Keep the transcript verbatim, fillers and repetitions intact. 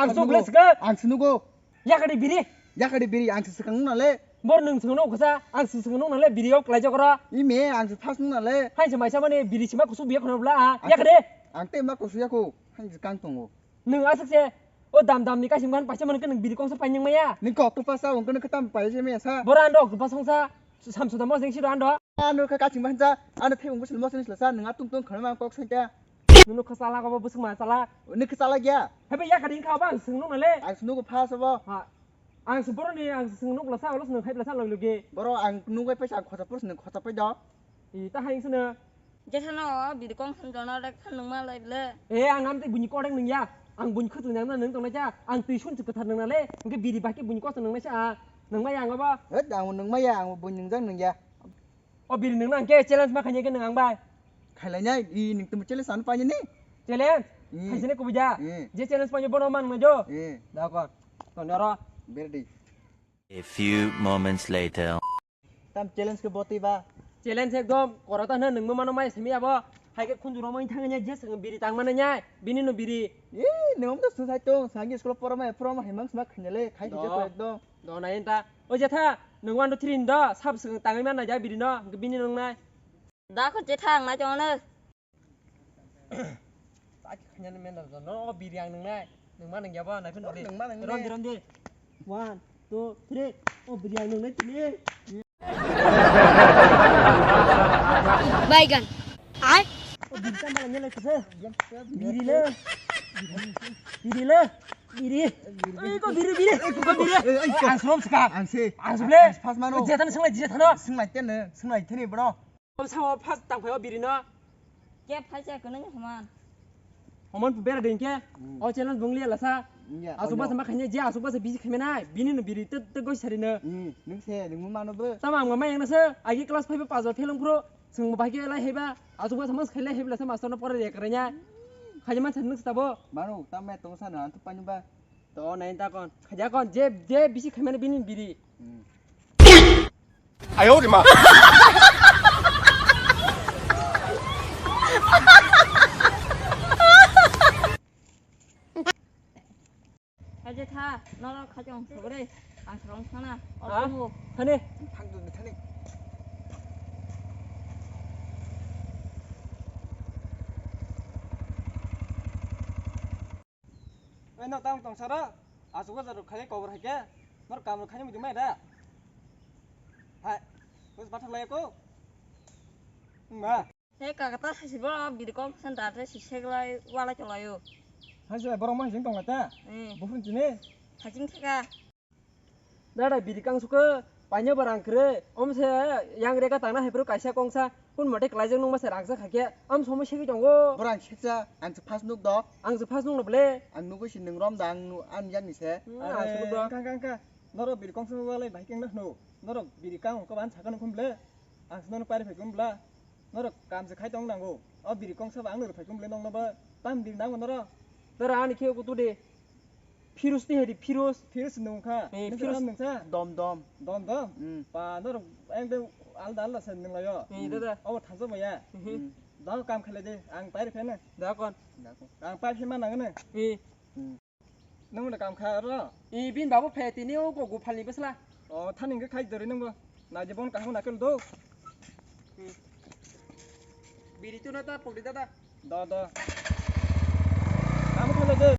Ang Ang suk nugo. le sika. Ang se nugo. Yakari biri. Yakari biri, ang se swkang nung nale. Bor nung swkang nung kasa, ang se swkang nung nale biri ok lai jokora. Ime, ang se first nung nale. Hai se maisa mani biri sima kusu biya khona bla. Ang Yakari. Ang te ma kusu yako. Hai se kang tongo. Nung asuk se. O dam dam ni kasing ban paisa mani ke nung biri kongsa painang maya. Ni kok tu pasa ung kene ketam paisa maya sa. Bora ando tu pasong sa. Sam sodam mo sing siro ando. Ano ka kasing ban sa. Ano thai ung bosel mo sing sila sa. Nung atung tung khana ma kok sangka. Nunu khasala ko bwswk ma chala. Ni khasala gya. Hebe ya kadin kha ba ang swng nuk na le. Ang swng nuk pha sabo. Ha. Ang swng boro ni ang swng nuk la sa, ulo swng khai la sa log logi. Boro ang nuk bai paisa ang khosa pur swng khosa pai do. I ta haing swng. Jesa no biri kong swng jono rek than nung ma lai le. E ang am tei buini koreng nung ya. Ang buini khutu nang na nung tong na cha. Ang tui sun chu kwthar nung na le. Hingke biri baki buini kosa nung na cha. Nung ma yang abo. He ang nung ma ya ang buini nung jang nung ya. O biri nung nang ke challenge ma khainai ke nung ang bai. Khailai nai, i nung tamo challenge ano painani? Challenge? Hmm. Khaisani kubui ja. Hmm. Je challenge painai bono man nai jo. Hmm. Da kon. Ton oro. Berdi. A few moments later. Tam challenge ke boti ba. Challenge ekdom korota hwnwi nungma mano mai simi abo. Hai ke khunju romoi thangnya je seng biri tang mano nya. Bini no biri. Ee, nung to susai tong, sangi school pora mai, pora mai hemang sma khainale, khai Do. Khije ko ekdom. Do nai ta. O jetha, nung one, two, three do, sab seng tangwi man nai ja biri no, bini nung nai. Da ko jetha ang nai chong no. Saki khanya ni menda do, no biri ang nung nai. Nung ma nung ya ba, nai phin Oh, di. Nung ma nung Rom di, ne. Rom di. One, two, three. O biri ang nung nai tini. Baigan. Ai. O biri tang bala nyelai kese. Biri le. Biri le. Biri. Ei, ko biri, biri. Ko biri. Ei, ei, ko. Ang srom ska. Ang se. Ang srom le. Ang pas mano. Jethano swnglai, jethano. Swnglai tene, swnglai tene bro. O samo pas tang phai o biri no. Ke phai cha kono homan. Homan bera ding ke. Hmm. O challenge bung liya lasa. Iya, asuk basa ma khanya je asuk basa bisi khame nai. Bini no biri te, te goi sari no. Hmm, nung se, nung mano bo. Tama ang ma yang nasa. Agi class five pass ba phelong pro. Sung bahai ke lai heba, asuk ba samang khailai heba lasa master no pore rekrenya. Khaja man san nuk sabo. Mano, tam me tong sana antu panu ba. To nai ta kon. Khaja kon, je, je bisi khaimani bini biri. Hmm. Ayo de ma. Khaje tha, norok khaje ong sogre, ang sorong sana, Ha? Ortongo. Thani. Thang dun, thani. Oi, no tang tong sara, asuk ba jaruk khaje kobor haike, nor kam khaje mujung mai da. Hai, bus bathak lai ko. Ma. He kaka ta sasi bo biri kok san da te si seglai wala cholayo. Hai se borok ma jing tong ta. Eh. Buphun chini. Hajing theka. Dada biri kang suka paine barang kre. Om se yang rega tangna hepro kaisa kongsa. Kun mate klaijak nung ma se rangsa khake. Am somo segi tongo. Borang seksa ang se phas nuk do. Ang se phas nuk no ble. Ang nugui si nung rom da ang nu an yang ni se. Hmm, ang se nuk do. Kang kang kang. Norok biri kong suka wala bai keng no. Norok biri kang ko ban sakano kum ble. Ang se nono pari phai kum bla. Norok kam se khai tong nango. O biri kongsa ba ang no phai kum le nong no ba tam biri nango norok. Dara ani khe kutu de. Phirus ti hedi phirus. Phirus nung kha. Eh, nung phirus. Sa nung sa. Dom dom. Dom dom. Hmm. Pa norok ang de alda alda se nung layo. Eh, dada. O thaso ba ya. Mhm. Hmm. Da kam khle de ang pai phai na. Da kon. Da kon. Ang pai phai ma nang ne. Eh. Hmm. Nung da kam kha ro? I bin babu phe tini o go guphalni bwsla. O thani hwnkhe khai dori nungbo. Naidi bon kaham nakel do. Hmm. Biri tuna ta pokri dada. Da da. Kamu khala de.